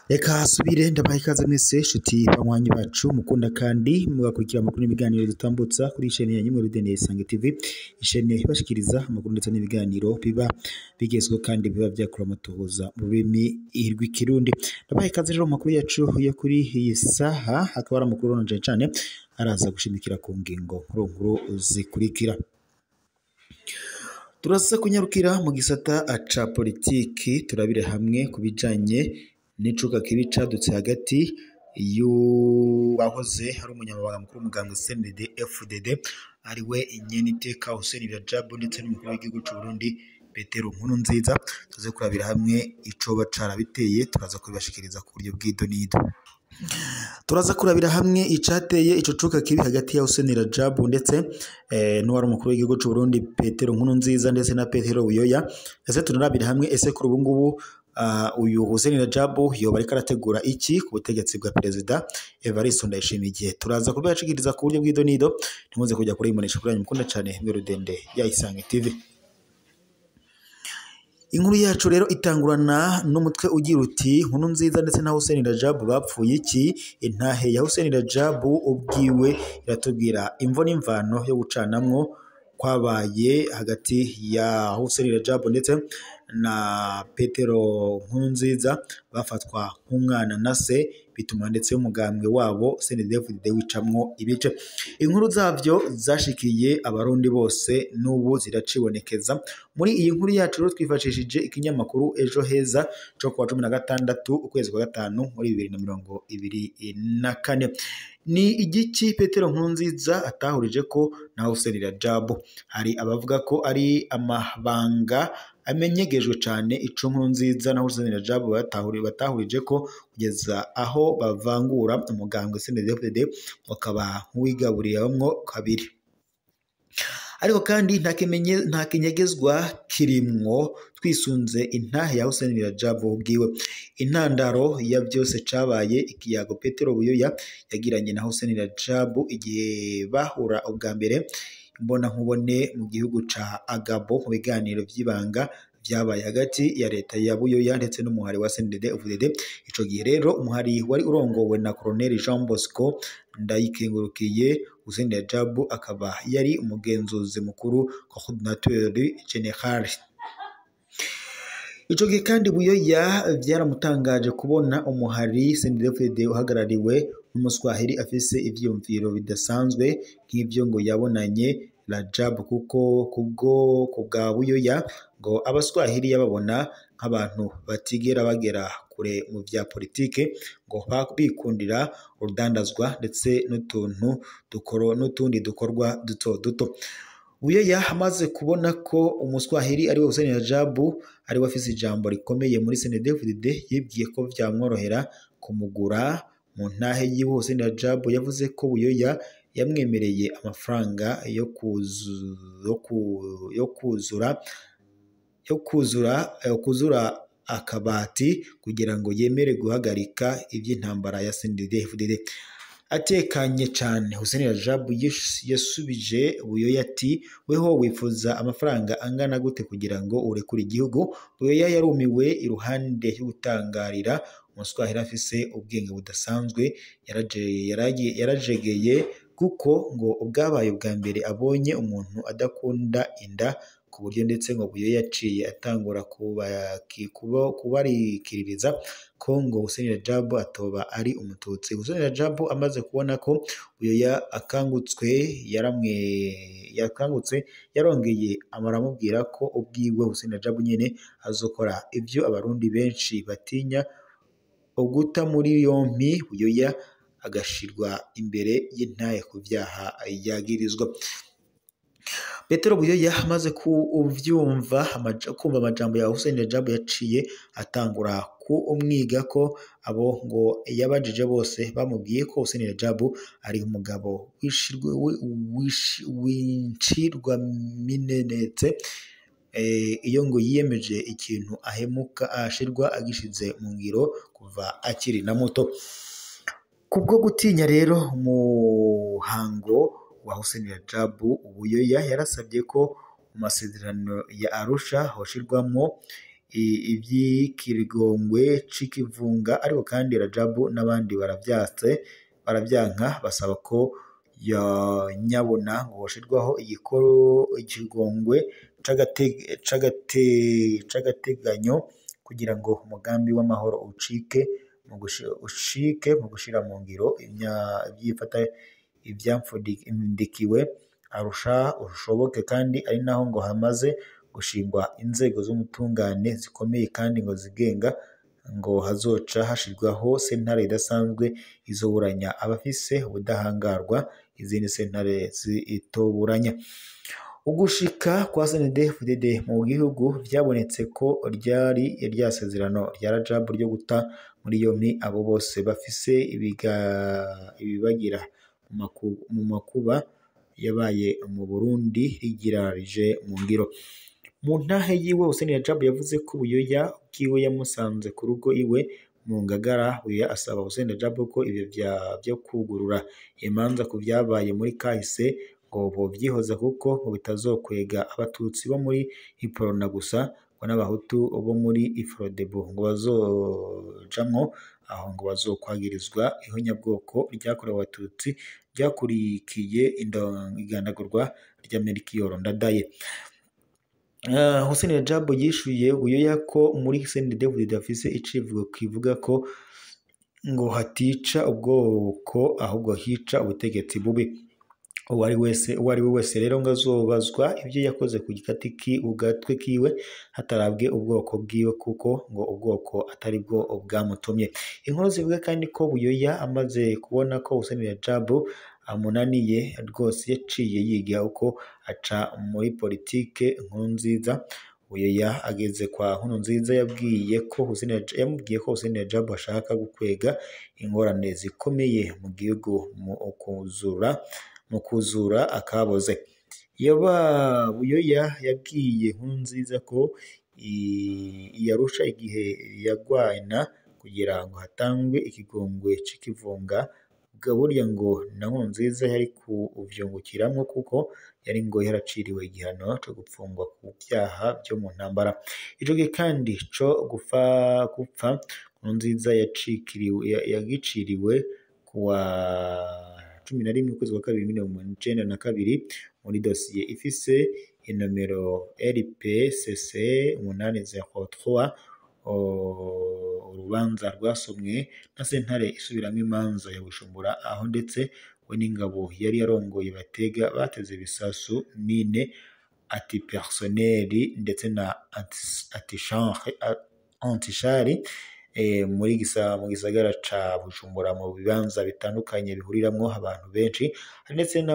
Reka subire ndabaha ikaze mwese nshuti banywanyi bacu mukunda kandi mugakurikira amakuru n'ibiganiro dutambutsa kuri ishene ya Nyimwe Rudende Isange TV, ishene ibashikiriza amakuru ndetse n'ibiganiro biba bigezweho kandi biba byakura amatohoza mu rurimi rw'ikirundi. Ndabaha ikaze rero mu makuru yacu yo kuri iyi saha, akaba ari amakuru ronje cane araza gushimikira ku ngingo nkuru nkuru zikurikira. Turasa kunyarukira mu gisata ca politiki, turabire hamwe ku bijanye n'icuka kibi cadutse hagati y'uwahoze ari umunyamabanga mukuru w'umugambwe CNDD FDD ariwe Nyeniteka Hussein Rajabu ndetse n'umukuru w'igihugu c'u Burundi Petero Nkurunziza. Tuze kurabira hamwe icoba carabiteye, turaza kubibashikiriza ku buryo bw'idonido. Turaza kurabira hamwe icateye ico cuka kibi hagati ya Hussein Rajabu ndetse n'uwari umukuru w'igihugu c'u Burundi Petero Nkurunziza ndetse na Petero Buyoya. Ese tunarabira hamwe ese kuri ubu ngubu uyu Hussein Rajabu yoba ariko arategura iki ku butegetsi bwa Perezida Evariste Ndayishimiye. Turaza kubibashikiriza ku buryo bw'idonido, ntimuze kujya kuri imunesha kuri yanyu mukunda cane mwe Rudende ya Isange TV. Inkuru yacu rero itangurana n'umutwe ugira uti Nkurunziza ndetse na Hussein Rajabu bapfuye iki? Intahe ya Hussein Rajabu ubwiwe iratubwira imvo n'imvano yo gucanamwo kwabaye hagati ya Hussein Rajabu ndetse na Petero Nkurunziza, bafatwa nk'umwana na se, bituma ndetse umugambwe wabo CNDD-FDD wicamwo ibice. Inkuru zavyo zashikiye abarundi bose n'ubu ziracibonekeza. Muri iyi nkuru yacu rero twifashishije ikinyamakuru Ejo Heza co kuwa 16 ukwezi kwa gatanu muri 2024. Ni igiki Petero Nkurunziza atahurije ko na Hussein Rajabu? Hari abavuga ko ari amabanga amenyegejwe cane ico Nkurunziza na Hussein Rajabu batahurije ko kugeza aho bavangura umugambwe CNDD-FDD bakaba nk'uwigaburiramwo kabiri. Ariko kandi nta kinyegezwa kirimwo twisunze intahe ya Hussein Rajabu ubwiwe. Intandaro ya byose cabaye ikiyago Petero Buyoya yagiranye na Hussein Rajabu igihe bahura ubwa mbere mbona nkubone mu gihugu ca Agabo mu biganiro vy'ibanga vyabaye hagati ya leta ya Buyoya ndetse n'umuhari wa CNDD-FDD. Ico gihe rero umuhari wari urongowe na Colonel Jean Bosco Ndayikengurukiye, Hussein Rajabu akaba yari umugenzuzi mukuru coordinateur general. Ico gihe kandi Buyoya vyaramutangaje kubona umuhari CNDD-FDD uhagarariwe n'umuswahili afise ivyiyumviro bidasanzwe nk'ivyo ngo yabonanye Rajabu, kuko kubwo kubwa Buyoya ngo abaswahili yababona nk'abantu batigera bagera kure mu vya politike, ngo bikundira urudandazwa ndetse n'utuntu n'utundi dukorwa duto duto. Buyoya amaze kubona ko umuswahili ari we Hussein Rajabu ari we afise ijambo rikomeye muri CNDD-FDD, yibwiye ko vyamworohera kumugura. Mu ntahe yiwe Hussein Rajabu yavuze ko Buyoya yamwemereye amafaranga yo kuzura akabati kugira ngo yemere guhagarika ivy'intambara ya CNDD-FDD. Atekanye cane Hussein Rajabu yasubije Buyoya ati weho wifuza amafaranga angana gute kugira ngo urekure igihugu? Buyoya yarumiwe iruhande yo gutangarira umuswahili afise ubwenge budasanzwe, yarajegeye kuko ngo ubwabaye ubwa mbere abonye umuntu adakunda inda, ku buryo ndetse ngo Buyoya yaciye atangura kubarikiririza ko ngo Hussein Rajabu atoba ari umututsi. Hussein Rajabu amaze kubona ko Buyoya akangutse yarongeye aramubwira ko ubwiwe Hussein Rajabu nyene azokora ivyo abarundi benshi batinya, uguta muri yompi Buyoya agashirwa imbere y'intahe ku vyaha yagirizwa. Petero Buyoya amaze kuvyumva kumva amajambo ya Hussein Rajabu yaciye atangura ku umwiga ko abo ngo yabajije bose bamubwiye ko Hussein Rajabu ari umugabo w'incirwa minenetse, iyo ngo yiyemeje ikintu ahemuka ashirwa agishize mu ngiro kuva akiri na muto. Kubwo gutinya rero umuhango wa Hussein Rajab Buyoya yarasabye ko mu masezerano ya Arusha hoshirwamwo ivy'ikigongwe c'ikivunga, ariko kandi Rajab n'abandi baravyatse baravyanka, basaba ko nyabona ngo hoshirwaho ikigongwe c'agateganyo kugira ngo umugambi w'amahoro ucike mu gushira mu ngiro ivyapfundikiwe Arusha ushoboke, kandi ari naho ngo hamaze gushingwa inzego z'ubutungane zikomeye kandi ngo zigenga, ngo hazoca hashirwaho sentare idasanzwe izoburanya abafise ubudahangarwa izindi sentare zitoburanya. Ugushika kwa CNDD-FDD mu gihugu vyabonetse ko ryari rya sezerano rya Rajab ryo guta muri yompi abo bose bafise ibibagira mu makuba yabaye mu Burundi rigirarije mu ngiro. Mu ntahe yiwe Hussein Rajab yavuze ko Buyoya bwiwe yamusanze ku rugo iwe mu Ngagara. Buyoya asaba Hussein Rajab ko ivyo vyo kwugurura imanza ku vyabaye muri kahise ngo bovyihoza kuko ngo bitazokwega abatutsi bo muri Iprona gusa, ngo n'abahutu bo muri Ifrodebu ngo bazojamwo, aho ngo bazokwagirizwa ihonyabwoko ryakorewe abatutsi ryakurikiye igandagurwa rya Melchior Ndadaye. Hussein Rajab yishuye Buyoya ko muri CNDD-FDD afise icivugo kivuga ko ngo hatica ubwoko ahubwo hica ubutegetsi bubi. Uwo ari we wese rero ngo azobazwa ivyo yakoze ku gatwe kiwe hatarabwe ubwoko bwiwe, kuko ngo ubwoko atari bwo bwamutumye. Inkuru zivuga kandi ko Buyoya amaze kubona ko Hussein Rajab amunaniye rwose yaciye yiga uko aca muri politike Nkurunziza. Buyoya ageze kwa Nkurunziza yamubwiye ko Hussein Rajab ashaka gukwega ingorane zikomeye mu gihugu mu kuzura akaboze. Buyoya yabwiye Nkurunziza ko iyarusha igihe yagwana kugira ngo hatangwe ikigongwe c'ikivunga, burya ngo na Nkurunziza yari kuvyungukiramwo kuko yari ngo yaraciriwe igihano co gupfungwa ku vyaha vyo mu ntambara. Ico gihe kandi co gupfa Nkurunziza yagiciriwe kuwa 11 ukwezi kwa kabiri 1992 muri dosiye ifise inomero RPCC 803. Urubanza rwasomwe na sentare isubiramwo imanza ya Bujumbura, aho ndetse we n'ingabo yari yarongoye batega bateze ibisasu mine antipersonnel ndetse na antishari mu gisagara ca Bujumbura mu bibanza bitandukanye bihuriramwo abantu benshi, ndetse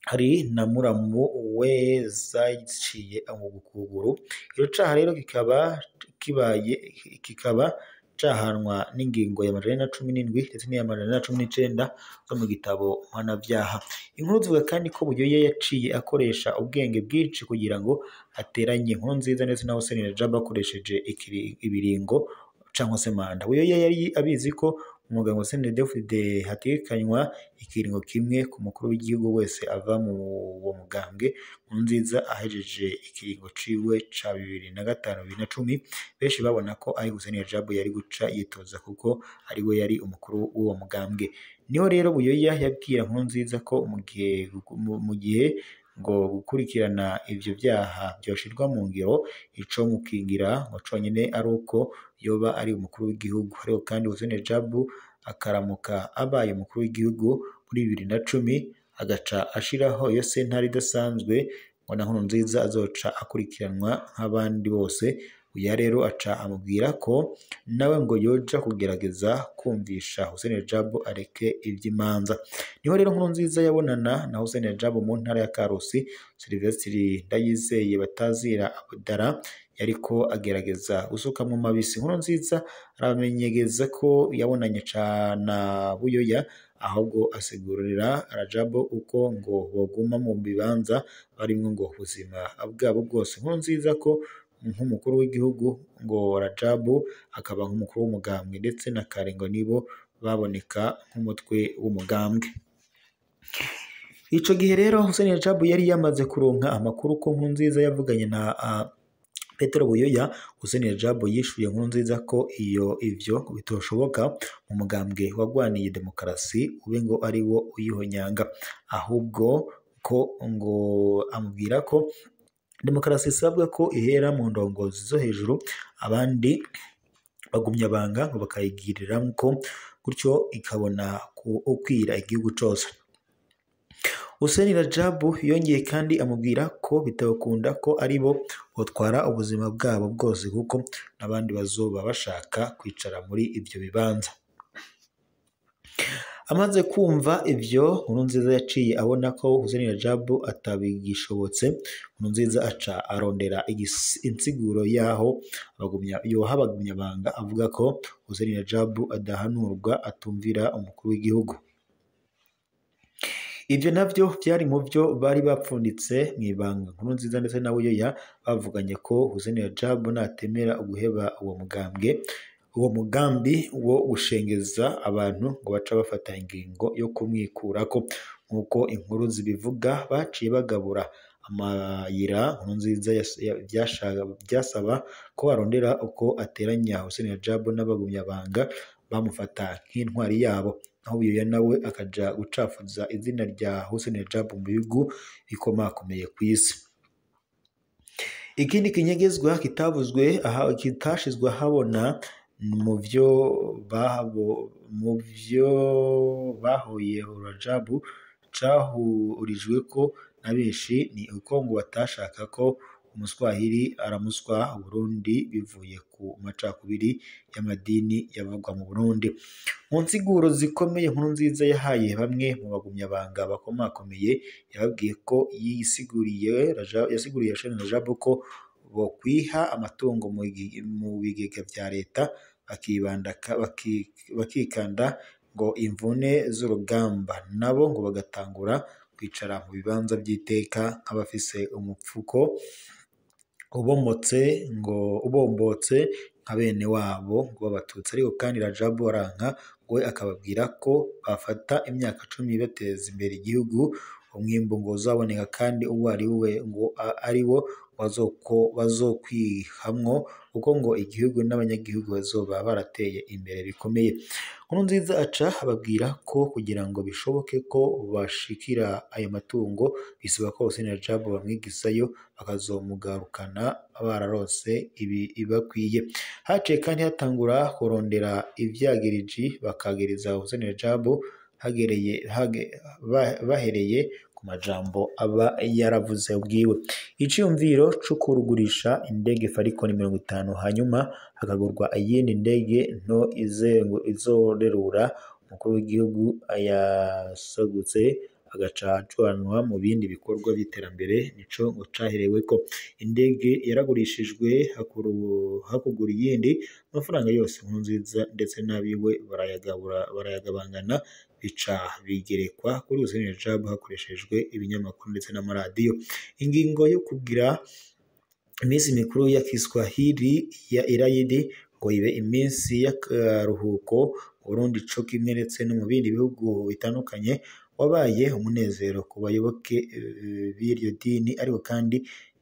hari na muramu we zaciye ukuguru. Ico caha rero kikaba cahanwa n'ingingo ya 417 ndetse n'iya 419 zo mu gitabo mpanavyaha. Inkuru zivuga kandi ko Buyoya yaciye akoresha ubwenge bwinshi kugira ngo ateranye Nkurunziza ndetse na Hussein Rajab akoresheje ibiringo canke se manda. Buyoya yari abizi ko umugabo wa CNDD-FDD hategekanywa ikiringo kimwe ku mukuru w'igihugu wese ava mu uwo mugambwe. Nkurunziza ahejeje ikiringo ciwe ca 2005 2010, benshi babona ko ari Hussein Rajab yari guca yitoza kuko ari we yari umukuru w'uwo mugambwe. Niho rero Buyoya yabwira Nkurunziza ko mu gihe ngo gukurikirana ivyo vyaha vyoshirwa mu ngiro ico mukingira ngo conyene ari uko yoba ari umukuru w'igihugu. Ariko kandi Hussein Rajab akaramuka abaye umukuru w'igihugu muri 2010 agaca ashiraho iyo sentare idasanzwe, ngo na Nkurunziza azoca akurikiranwa nk'abandi bose. Buyoya rero aca amubwira ko nawe ngo yoja kugerageza kumvisha Hussein Rajab areke ivy'imanza. Niho rero Nkurunziza yabonana na Hussein Rajab mu ntara ya Karusi. Silvestre Ndayizeye batazira Abdara yariko agerageza gusukamwo mabisi. Nkurunziza aramenyegeza ko yabonanye na Buyoya, ahubwo asigurira Rajab uko ngo boguma mu bibanza barimwo ngo ubuzima bwabo bwose. Nkurunziza ko nk'umukuru w'igihugu ngo Rajab akaba nk'umukuru w'umugambwe ndetse na kare ngo nibo baboneka nk'umutwe w'umugambwe. Ico gihe rero Hussein Rajabu yari yamaze kuronka amakuru ko Nkurunziza yavuganye na Petero Buyoya. Hussein Rajabu yishuye Nkurunziza ko iyo ivyo bitoshoboka mu mugambwe wagwaniye demokarasi ube ngo ari wo uyihonyanga, ahubwo ko ngo amubwira ko demokarasi isabwa ko ihera mu ndongozi zo hejuru, abandi bagumya banga ngo bakayigiriramwo, gutyo ikabona ukwira igihugu cose. Hussein Rajabu yongeye kandi amubwira ko bitokunda ko ari bo botwara ubuzima bwabo bwose kuko n'abandi bazoba bashaka kwicara muri ivyo bibanza. Amaze kumva ivyo, Nkurunziza yaciye abona ko Hussein Rajabu atabigishobotse. Nkurunziza aca arondera insiguro yaho yoha abagumyabanga, avuga ko Hussein Rajabu adahanurwa atumvira umukuru w'igihugu. Ivyo navyo vyari mu vyo bari bapfunditse mw'ibanga. Nkurunziza ndetse na Buyoya bavuganye ko Hussein Rajabu natemera guheba uwo mugambi wo gushengeza abantu ngo baca bafata ingingo yo kumwikurako. Nk'uko inkuru zibivuga, baciye bagabura amayira. Nkurunziza vyasaba ko barondera uko ateranya Hussein Rajabu n'abagumyabanga bamufata nk'intwari yabo, naho Buyoya nawe akaja gucafuza izina rya Hussein Rajabu mu bihugu bikomakomeye kw'isi. Ikindi kinyegezwa kitavuzwe aha kitashizwe ahabona mu vyo bahoye Rajabu cahurijweko na benshi ni uko ngo batashaka ko umuswahili aramuswa Burundi bivuye ku macakubiri y'amadini yavugwa mu Burundi. Mu nsiguro zikomeye Nkurunziza yahaye bamwe mu bagumyabanga bakomakomeye, yababwiye ko yasiguriye Hussein Rajabu ko bokwiha amatungo mu bigega vya leta bakikanda ngo imvune z'urugamba, nabo ngo bagatangura kwicara mu bibanza vy'iteka nk'abafise umupfuko ubomotse ngo ubombotse nka bene wabo ngo b'abatutsi. Ariko kandi Rajabu aranka, we akababwira ko bafata imyaka 10 bateza imbere igihugu, umwimbu ngo uzaboneka kandi uwo ari we ngo ari wo bazokwihamwo, kuko ngo igihugu n'abanyagihugu bazoba barateye imbere bikomeye. Nkurunziza aca ababwira ko kugira ngo bishoboke ko bashikira ayo matungo bisaba ko Hussein Rajabu bamwigizayo bakazomugarukana bararose ibi ibakwiye. Haciye kandi hatangura kurondera ivyagiriji bakagiriza Hussein Rajabu bahereye ku majambo aba yaravuze ubwiwe. Iciyumviro co kurugurisha indege Falcon 50 hanyuma hakagurwa iyindi ndege nto izorerura umukuru w'igihugu yasagutse agaca acuranwa mu bindi bikorwa by'iterambere, nico ngo cahereweko. Indege yaragurishijwe hakugura iyindi, amafaranga yose Nkurunziza ndetse n'abiwe barayagabangana, bica bigerekwa kuri Hussein Rajabu hakoreshejwe ibinyamakuru ndetse n'amaradiyo. Ingingo yo kugira iminsi mikuru ya Kiswahili ya Irayidi ngo ibe iminsi y'akaruhuko mu Burundi co kimwe ndetse no mu bindi bihugu bitandukanye wabaye umunezero ku bayoboke b'iryo dini, ariko kandi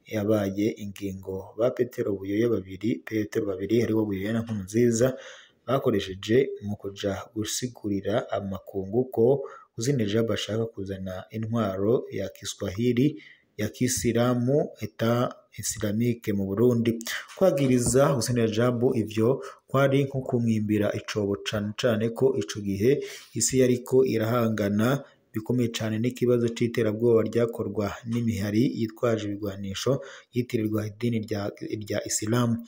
yabaye ingingo ba Petero Buyoya babiri, Petero babiri aribo Buyoya na Nkurunziza bakoresheje mu kuja gusigurira amakungu ko Hussein Rajabu ashaka kuzana intwaro ya Kiswahili ya Kisilamu eta Islamique mu Burundi. Kwagiriza Hussein Rajabu ivyo kwari nko kumwimbira icobo, cane cane ko ico gihe isi yariko irahangana bikomeye cane n'ikibazo c'iterabwoba ryakorwa n'imihari yitwaje ibigwanisho yitirirwa idini rya Isilamu.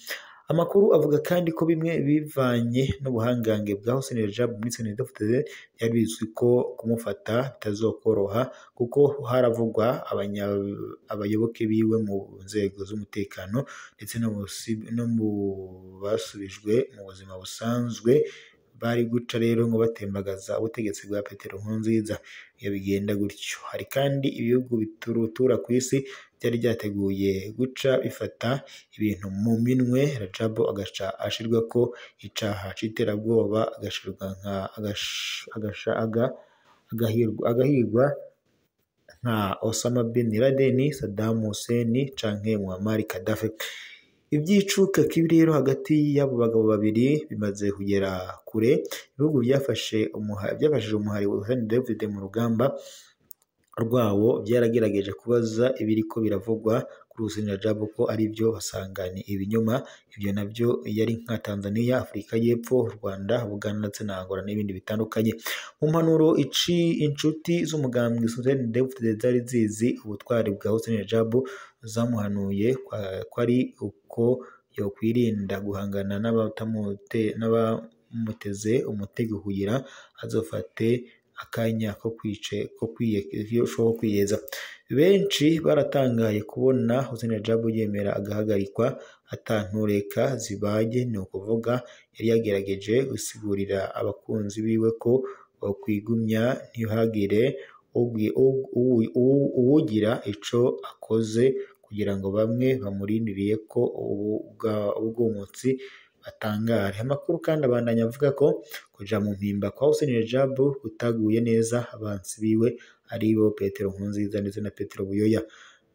Amakuru avuga kandi ko bimwe bivanye n'ubuhangange bwa Hussein Rajabu muri CNDD-FDD byari bizwi ko kumufata bitazokoroha, kuko haravugwa abayoboke biwe mu nzego z'umutekano ndetse no mu basubijwe mu buzima busanzwe bari guca rero ngo batembagaza ubutegetsi bwa Petero Nkurunziza. Iyo bigenda gutyo, hari kandi ibihugu biturutura ku isi byari byateguye guca bifata ibintu mu minwe, Rajabu agaca ashirwa ko icaha c'iterabwoba, agahigwa nka Osama bin Laden, Saddam Hussein canke Muammar Gaddafi. Ivyicuka kibi rero hagati y'abo bagabo babiri bimaze kugera kure. Ibihugu byafashije umuhari wa CNDD-FDD mu rugamba rwawo byaragerageje kubaza ibiriko biravugwa kuri Hussein Rajab ko arivyo, basanga ni ibinyoma. Ivyo navyo yari nka Tanzania, Afurika y'Epfo, Rwanda, Buganda ndetse na Angola n'ibindi bitandukanye. Mu mpanuro inshuti z'umugambwe CNDD-FDD zari zizi ubutwari bwa Hussein Rajab zamuhanuye ko ari uko yokwirinda guhangana n'abamuteze umutego kugira azofate akanya ko kwiyeza. Benshi baratangaye kubona Hussein Rajab yemera agahagarikwa atantureka zibaye, ni ukuvuga yari yagerageje gusigurira abakunzi biwe ko bokwigumya ntihagire uwugira ico akoze kugira ngo bamwe bamurindiriye ko ubwumutsi batangare. Amakuru kandi abandanya avuga ko kuja mu mpimba kwa Hussein Rajab kutaguye neza abansi biwe aribo Petero Nkurunziza ndetse na Petero Buyoya.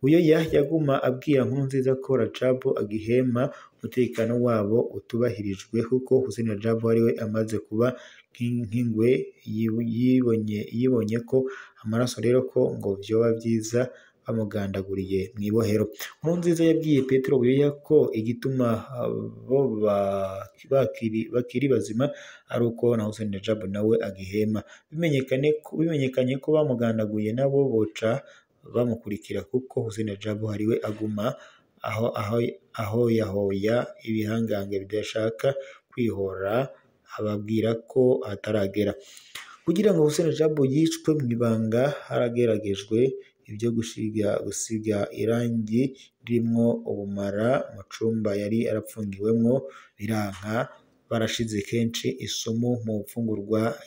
Buyoya yaguma abwira Nkurunziza ko Rajab agihema umutekano wabo utubahirijwe kuko Hussein Rajab ariwe amaze kuba nk'ingwe yibonye ko amaraso, rero ko ngo vyoba vyiza bamugandaguriye mw'ibohero. Nkurunziza yabwiye Petero Buyoya ko igituma bo bakiri bazima ari uko na Hussein Rajab nawe agihema. Bimenyekanye ko bamugandaguye nabo boca bamukurikira kuko Hussein Rajab ariwe aguma ahoyahoya ibihangange bidashaka kwihora ababwira ko ataragera. Kugira ngo Hussein Rajab yicwe mw'ibanga harageragejwe ibyo gusiga irangi ririmwo ubumara mu cumba yari arapfungiwemwo biranka. Barashize kenshi isumu mu mfungurwa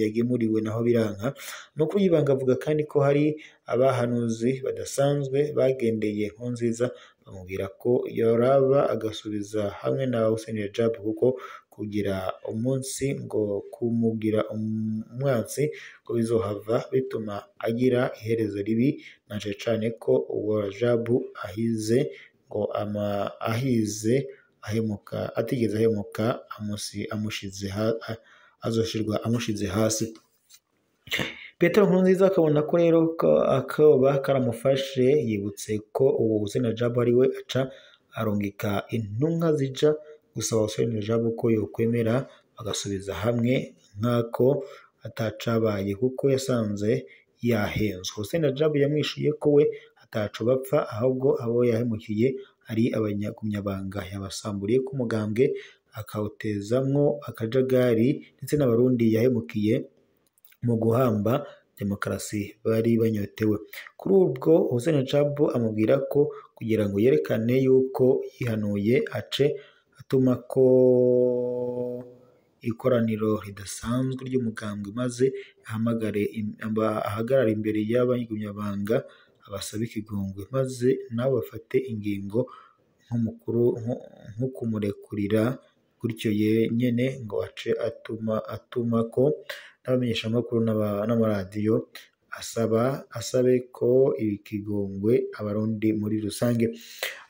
yagemuriwe naho biranka. Amakuru y'ibanga avuga kandi ko hari abahanuzi badasanzwe bagendeye Nkurunziza bamubwira ko yoraba agasubiza hamwe na Hussein Rajab kuko kugira umunsi ngo kumugira umwansi ngo bizohava bituma agira iherezo ribi, na cane cane ko uwo Rajab ahize ngo ahize ahemuka atigeze ahemuka azoshirwa amushize hasi. Petero Nkurunziza akabona ko rero akoba karamufashe, yibutse ko uwo Hussein Rajab ariwe aca arungika intumwa zija gusaba Hussein Rajab ko yokwemera bagasubiza hamwe nk'ako atacabaye kuko yasanze yahenzwe. Hussein Rajab yamwishuye ko we ataco bapfa ahubwo abo yahemukiye ari abanyagumyabanga yabasamburiye ku mugambwe akawutezamwo akajagari ndetse n'abarundi yahemukiye mu guhamba demokarasi bari banyotewe. Kuri ubwo Hussein Rajab amubwira ko kugira ngo yerekane yuko yihanuye ace atuma ko ikoraniro ridasanzwe ry'umugambwe maze ahagarare imbere y'abanyagumyabanga abasabe ikigongwe maze nabo bafate ingingo nko kumurekurira gutyo nyene ngo ace atuma ko n'abamenyeshamakuru n'amaradiyo asabe ko ikigongwe abarundi muri rusange.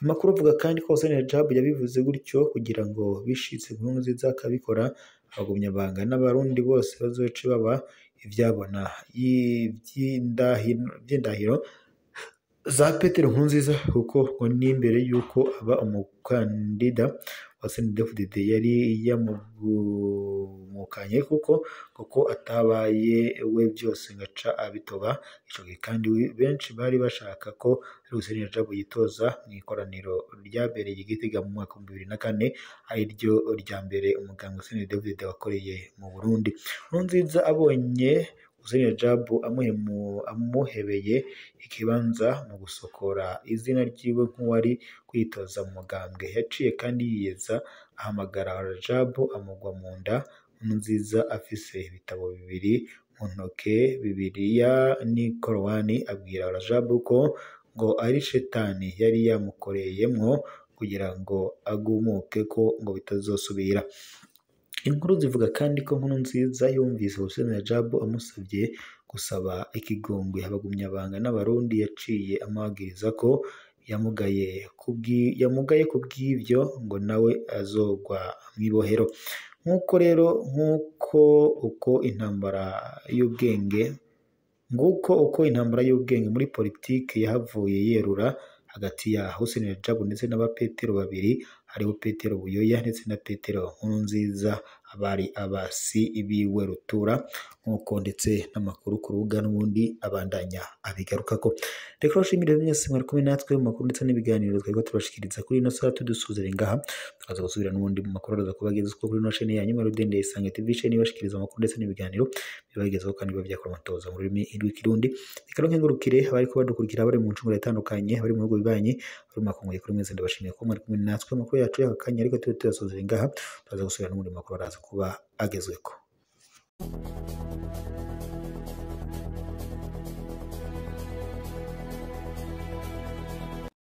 Amakuru avuga kandi ko Hussein Rajab yabivuze gutyo kugira ngo bishitse Nkurunziza akabikora abagumyabanga n'abarundi bose bazoce baba ivyabona vy'indahiro za Petero Nkurunziza, kuko ngo n'imbere y'uko aba umukandida wa CNDD-FDD yari yamugumukanye kuko atabaye we byose ngaca abitoba. Ico gihe kandi benshi bari bashaka ko ari Hussein Rajab yitoza mu ikoraniro ryabereye i Gitega mu mwaka wa 2004 ariryo rya mbere umugambwe CNDD-FDD wakoreye mu Burundi. Nkurunziza abonye Hussein Rajab amuhebeye ikibanza mu gusokora izina ryiwe nk'uwari kwitoza mu mugambwe, yaciye kandi yiyeza ahamagara Rajab amugwa mu nda. Nkurunziza afise ibitabo bibiri mu ntoke, Bibiliya n'ikorowani, abwira Rajab ko ngo ari shetani yari yamukoreyemwo kugira ngo agumuke ko ngo bitazosubira. Inkuru zivuga kandi ko Nkurunziza yumvise Hussein Rajab amusavye gusaba ikigongwe abagumyabanga n'abarundi, yaciye amwagiriza ko yamugaye kubw'ivyo ngo nawe azogwa mw'ibohero. Nk'uko rero nk'uko uko intambara y'ubwenge nguko uko intambara y'ubwenge muri politike yahavuye yerura hagati ya Hussein Rajab ndetse n'aba Petero babiri, hariho Petero Buyoya ndetse na Petero Nkurunziza, abari abasi biwe rutura, nk'uko ndetse n'amakuru ku rubuga n'ubundi abandanya abigarukako. Reka nshimire mwese mwari kumwe natwe mu makuru ndetse n'ibiganiro twariko turabashikiriza kuri ino saha. Tudusuzire ngaha, tukaza gusubira n'ubundi mu makuru araza kubageza kuri ino chaîne yanyu Rudende Isange TV, chaîne ibashikiriza amakuru ndetse n'ibiganiro bibagezaho kandi biba byakora amatoza mu rurimi rw'ikirundi. Reka nkengurukire abariko badukurikira bari mu ncunguro itandukanye, bari mu bihugu bibanyi, bari mu makungu kuri mwese, ndabashimiye ko mwari kumwe natwe amakuru yacu y'aka kanya, ariko tube tuyasozera ngaha, tukaza gusubira n'ubundi makuru araza kuba agezweko.